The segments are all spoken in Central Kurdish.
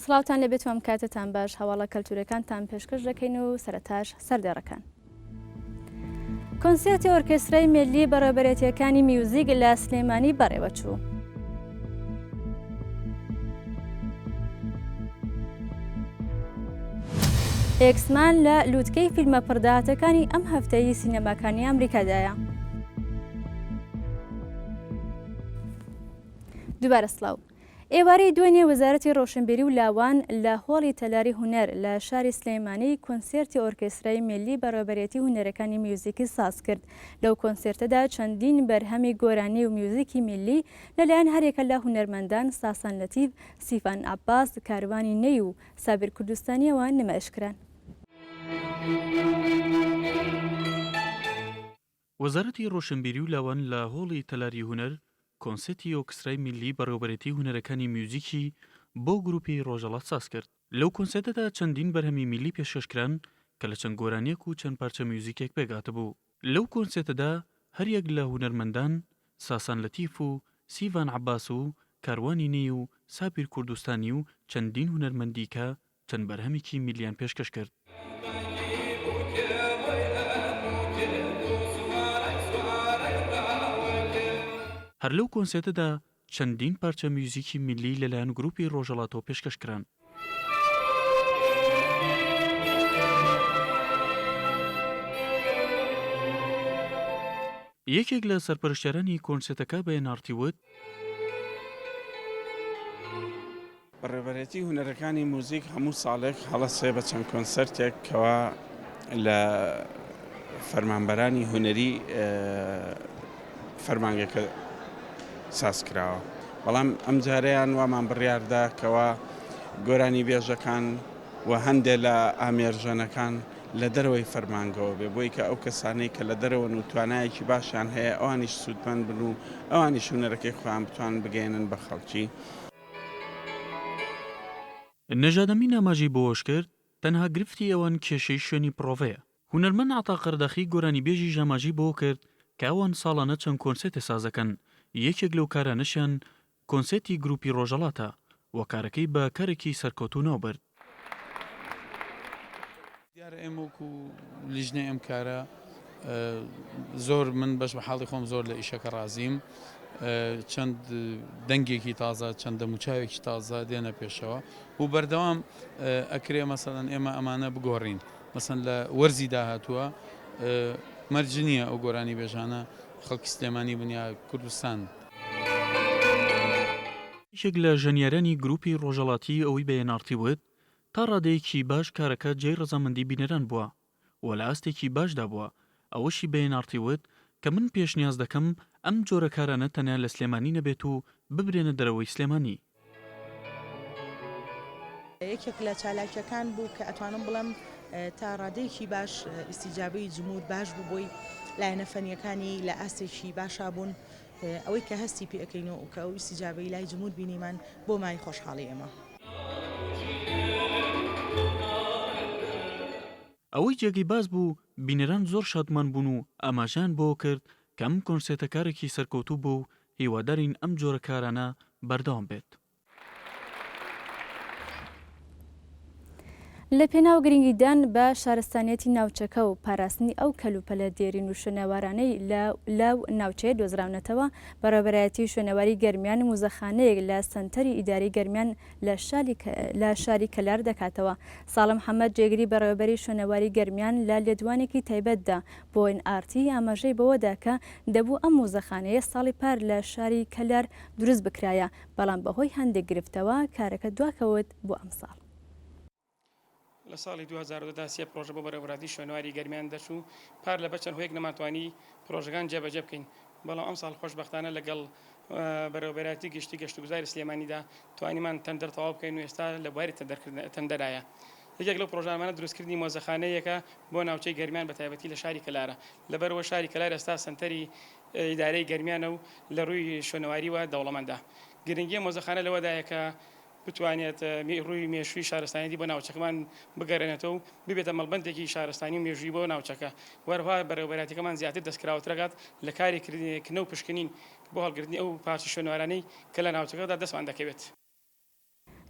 سڵاوتان لێبێت و ئەم کاتەتان باش هەواڵە کەلتورەکانتان پێشکەش دەکەین و سەرەتاش سەردێڕەکان. کۆنسێرتی ئۆرکێسترای میللی بەڕێوەبەرێتیەکانی میوزیک لە سلێمانی بەڕێوەچوو. ئێکسمان لە لووتکەی فیلمە پڕداهاتەکانی ئەم هەفتەی سینەماکانی ئەمریکادایە. دووبارە سڵاو. ئێوارەی دوێنێ وەزارەتی ڕۆشنبیری و لاوان لە هۆڵی تەلاری هونەر لە شاری سلێمانی کۆنسێرتی ئۆرکێسترای میللی بەڕێوەبەرێتی هونەرەکانی میوزیکی سازکرد. لەو کۆنسێرتەدا چەندین بەرهەمی گۆرانی و میوزیکی میللی لەلایەن هەریەکە لە هونەرمەندان ساسان لەتیف، سیفان عەباس، کاروانی نەی و سابیر کوردستانییەوە نمایشکران. وەزارەتی ڕۆشنبیری و لاوان لە هۆڵی تەلاری هونەر کۆنسێتی ئۆرکسترای میللی بەڕێوەبەرێتی هونەرەکانی میوزیکی بۆ گروپی ڕۆژهەڵات سازکرد. لەو کۆنسێتەدا چەندین بەرهەمی میللی پێشکەشکران کە لە چەند گۆرانییەک و چەند پارچە میوزیکێک پێکهاتبوو. لەو کۆنسێتەدا هەریەک لە هونەرمەندان ساسان لەتیف و سیڤان عەباس و کاروانی نەی و سابیر کوردستانی و چەندین هونەرمەندیکە چەند بەرهەمێکی میللیان پێشکەش کرد. هەر لەو کۆنسێتەدا چەندین پارچە میوزیکی میللی لەلایەن گروپی ڕۆژهەڵاتەوە پێشکەش کران. یەکێک لە سەرپەرشتیارانی کۆنسێتەکە بە ئێن ئاڕ تی وت، بەڕێوەبەرێتی هونەرەکانی موزیک هەموو ساڵێک هەڵەسێ بە چەند کۆنسەرتێک کەوا لە فەرمانبەرانی هونەری فەرمانگەکە ساز کراوە بەڵام ئەمجارەیان وامان بڕیاردا کەوا گۆرانی بێژەکان و هەندێک لە ئامێرژەنەکان لە دەرەوەی فەرمانگەوە بێ بۆی کە ئەو کەسانەی کە لە دەرەوەن و توانایەکی باشیان هەیە ئەوانیش سوودمەند بن و ئەوانیش هونەرەکەی خۆیان بتوانن بگەیەنن بە خەڵکی. نەژاد ئەمین ئاماژەی بەوەشکرد، تەنها گرفتی ئەوان کێشەی شوێنی پڕۆڤەیە. هونەرمەند عەتا قەرداخی گۆرانیبێژیش ئاماژەی بەوە کرد کە ئەوان ساڵانە چەند کۆنسێتێ سازدەکەن، یەکێک لەو کارانەشیان کۆنسێتی گروپی ڕۆژهەڵاتە و کارەکەی بە کارێکی سەرکەوتوو ناوبرد. دیارە ئێمە وەکو لیژنەی ئەم کارە زۆر من بەش بە حاڵی خۆم زۆر لە ئیشەکە ڕازیم چەند دەنگێکی تازە چەند دەموچاوێکی تازە دێنە پێشەوە و بەردەوام ئەکرێ مەسەلەن ئێمە ئەمانە بگۆڕین مەسەن لە وەرزی داهاتووە مەرج نییە ئەو گۆرانی بێژانە خەڵکی سلێمانی بن یا کوردستان. یەکێک لە ژەنیارانی گروپی ڕۆژهەڵاتی ئەوەی بە ئێن ئاڕ تی وت، تا ڕادەیەکی باش کارەکە جێی ڕەزامەندی بینەران بووە و لە ئاستێکی باشدا بووە، ئەوەشی بە ئێن ئاڕ تی وت کە من پێشنیاز دەکەم ئەم جۆرە کارانە تەنیا لە سلێمانی نەبێت و ببرێنە دەرەوەی سلێمانی. یەکێک لە چالاکیەکان بوو کە ئەتوانم بڵێم تا ڕادەیەکی باش ئیستیجابەی جمهور باش بوو بۆی لایەنە فەنیەکانی لە ئاستێکی باشا بوون ئەوەی کە هەستی پێ ئەکەین و کە ئەو ئیستیجابەی لای جمهور بینیمان بۆ مای خۆشحاڵی ئێمە. ئەوەی جێگەی باس بوو بینەران زۆر شادمان بوون و ئاماژەیان بەوە کرد کە ئەم کۆنسێرتە کارێکی سەرکەوتوو بووە و هیوادارین ئەم جۆرە کارانە بەردەوام بێت. لە پێناو گرنگیدان بە شارستانیەتی ناوچەکە و پاراستنی ئەو کەلوپەلە دێرین و شوێنەوارانەی لە لەو ناوچەیە دۆزراونەتەوە، بەڕێوەبەرایەتی شوێنەواری گەرمیان موزەخانەیەک لە سەنتەری ئیداری گەرمیان لە شاری لە شاری کەلار دەکاتەوە. ساڵح محەمەد جێگری بەڕێوەبەری شوێنەواری گەرمیان لە لێدوانێکی تایبەتدا بۆ ئێن ئاڕ تی ئاماژەی بەوەدا کە دەبوو ئەم موزەخانەیە ساڵی پار لە شاری کەلار دروست بکرایە، بەڵام بەهۆی هەندێک گرفتەوە کارەکە دواکەوت بۆ ئەمساڵ. لە ساڵی 2010 دا سێ پرۆژە بۆ بەڕێوەبەرایەتی شوێنەواری گەرمیان دەرچوو، پار لەبەر چەند هۆیەک نەمانتوانی پرۆژەکان جێبەجێ بکەین، بەڵام ئەمساڵ خۆشبەختانە لەگەڵ بەڕێوەبەرایەتی گشتی گەشتوگوزاری سلێمانیدا توانیمان تەندەر تەواو بکەین و ئێستا لە بواری تەندەرایە. یەکێک لەو پرۆژانەمانە دروستکردنی مۆزەخانەیەکە بۆ ناوچەی گەرمیان بەتایبەتی لە شاری کەلارە، لەبەرئەوە شاری کەلار ئێستا سەنتەری ئیدارەی گەرمیانە و لە ڕووی شوێنەواریوە دەوڵەمەندە. گرنگی ئەم مۆزەخانە لەوەدایە کە بتوانێت ڕووی مێژووی شارستانیەتی بۆ ناوچەکەمان بگەڕێنێتەوە و ببێتە مەڵبەندێکی شارستانی و مێژوویی بۆ ناوچەکە و هەروەها بەڕێوەبەرایەتیەکەمان زیاتر دەستکراوەتر ئەکات لە کاری کنە و پشکنین بۆ هەڵگرتنی ئەو پارچە شوێنەوارانەی کە لە ناوچەکەدا دەستمان دەکەوێت.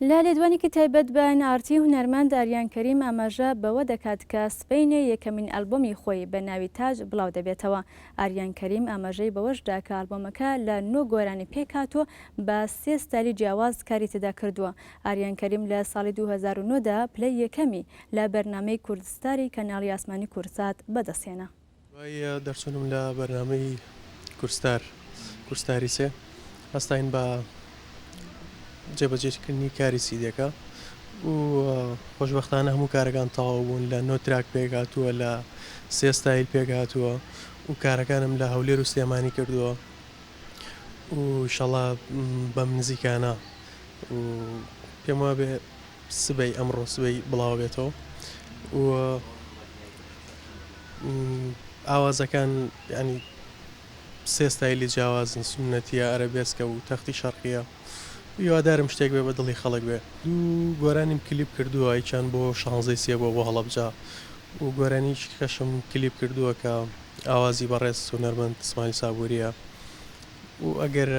لە لێدوانێکی تایبەت بە ئێن ئاڕ تی هونەرمەند ئاریان کەریم ئاماژە بەوە دەکات کە سبەینێ یەکەمین ئەلبۆمی خۆی بە ناوی تاج بڵاو دەبێتەوە. ئاریان کەریم ئاماژەی بەوەش دا کە ئەلبۆمەکە لە نۆ گۆرانی پێکهاتووە بە سێ ستایلی جیاواز کاری تێدا کردووە. ئاریان کەریم لە ساڵی 2009 دا پلەی یەکەمی لە بەرنامەی کوردستاری کەناڵی ئاسمانی کوردسات بەدەستهێنا. دوای دەرچوونم لە بەرنامەی کورستار، کورستاری سێ، هەستاین بە جێبەجێکردنی کاری سیدیەکە و خۆشبەختانە هەموو کارەکان تەواو بوون لە نۆ track پێکهاتووە لە سێ ستایل پێکهاتووە و کارەکانم لە هەولێر و سلێمانی کردووە و ئیشەڵا بەم نزیکانە و پێم وابێ سبەی ئەمڕۆ سبەی بڵاوەبێتەوە و ئاوازەکان یانی سێ ستایلی جیاوازن سوننەتیە ئەرەبێسکە و تەختی شەرقیە هیوادارم شتێک بێ بە دڵی خەڵک بێ. دوو گۆرانیم کلیپ کردووە یەکیان بۆ شانزەی سێ بووە بۆ هەڵەبجە و گۆرانیی کەشم کلیپ کردووە کە ئاوازی بەڕێز هونەرمەند سمایل سابووریە و ئەگەر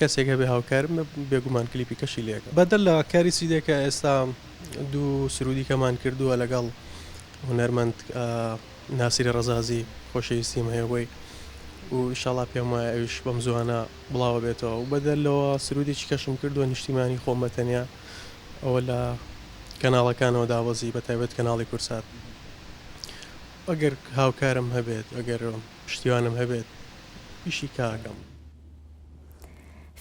کەسێک هەبێ هاوکارم بێ بێگومان کلیپی کەشی لێ ئەکەم. بەدەر لە کاری سیدێکە ئێستا دوو سروودی کەمان کردووە لەگەڵ هونەرمەند ناسری ڕەزازی خۆشەویستیم هەیە بۆی و ئیشاڵا پێم وایە ئەویش بەم زووانە بڵاوە بێتەوە و بەدەر لەوە سروودێکی کەشم کردووە نیشتیمانی خۆم بە تەنیا ئەوە لە کەناڵەکانەوە دابەزی بە تایبەت کەناڵی کورسات ئەگەر هاوکارم هەبێت ئەگەر پشتیوانم هەبێت ئیشی کاکەم.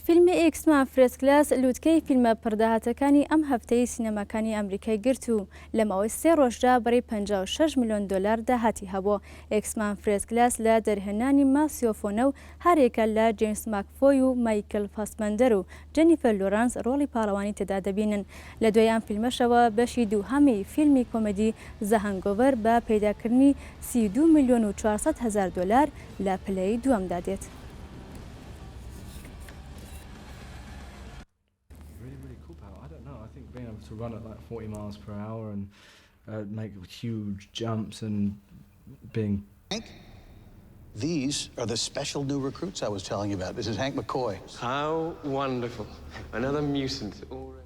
فیلمی X-Men First Class لوتکەی فیلمە پڕداهاتەکانی ئەم هەفتەی سینەماکانی ئەمریکای گرت و لە ماوەی سێ ڕۆژدا بڕی 56 ملیۆن دۆلار داهاتی هەبوو. X-Men First Class لە دەرهێنانی ماسیۆ فۆنە و هەریەکە لە جەیمس ماکفۆی و مایکل فاسبەندەر و جێنیفەر لۆرانس ڕۆڵی پاڵەوانی تێدا دەبینن. لە دوای ئەم فیلمەشەوە بەشی دووهەمی فیلمی کۆمێدی The Hangover بە پەیداکردنی 32 ملیۆن و 400 هەزار دۆلار لە پلەی دووەمدا دێت. These are the special new recruits I was telling you about. This is Hank McCoy. How wonderful. Another mutant already.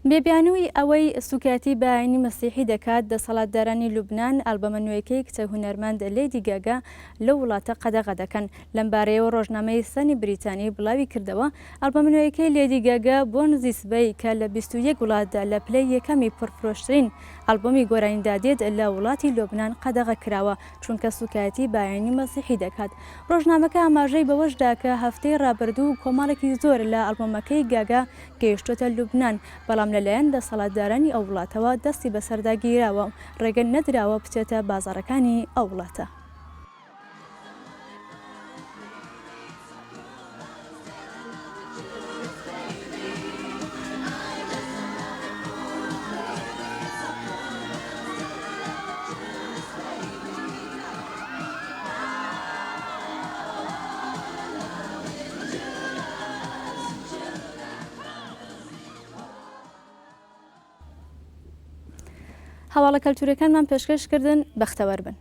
بێ بیانووی ئەوەی سووکایەتی بە ئایینی مەسیحی دەکات، دەسەڵاتدارانی لوبنان ئەلبەمە نوێیەکەی کچە هونەرمەند لەیدی گاگا لەو وڵاتە قەدەغە دەکەن. لەمبارەیەوە ڕۆژنامەی سەنی بریتانی بڵاوی کردەوە، ئەلبەمە نوێیەکەی لەیدی گاگا Born This Way کە لە 21 وڵاتدا لە پلەی یەکەمی پڕفرۆشترین ئەلبومی گۆرانیدا دێت لە وڵاتی لوبنان قەدەغە کراوە، چونکە سوکایەتی بە ئایینی مەسیحی دەکات. ڕۆژنامەکە ئاماژەی بەوەش دا کە هەفتەی ڕابردوو کۆمەڵێکی زۆر لە ئەلبومەکەی گاگا گەیشتۆتە لوبنان، بەڵام لەلایەن دەسەڵاتدارانی ئەو وڵاتەوە دەستی بەسەردا گیراوە و ڕێگە نەدراوە بچێتە بازاڕەکانی ئەو وڵاتە. هەواڵە کەلتوریەکانمان پێشکەش کردن بەختەوەر بن.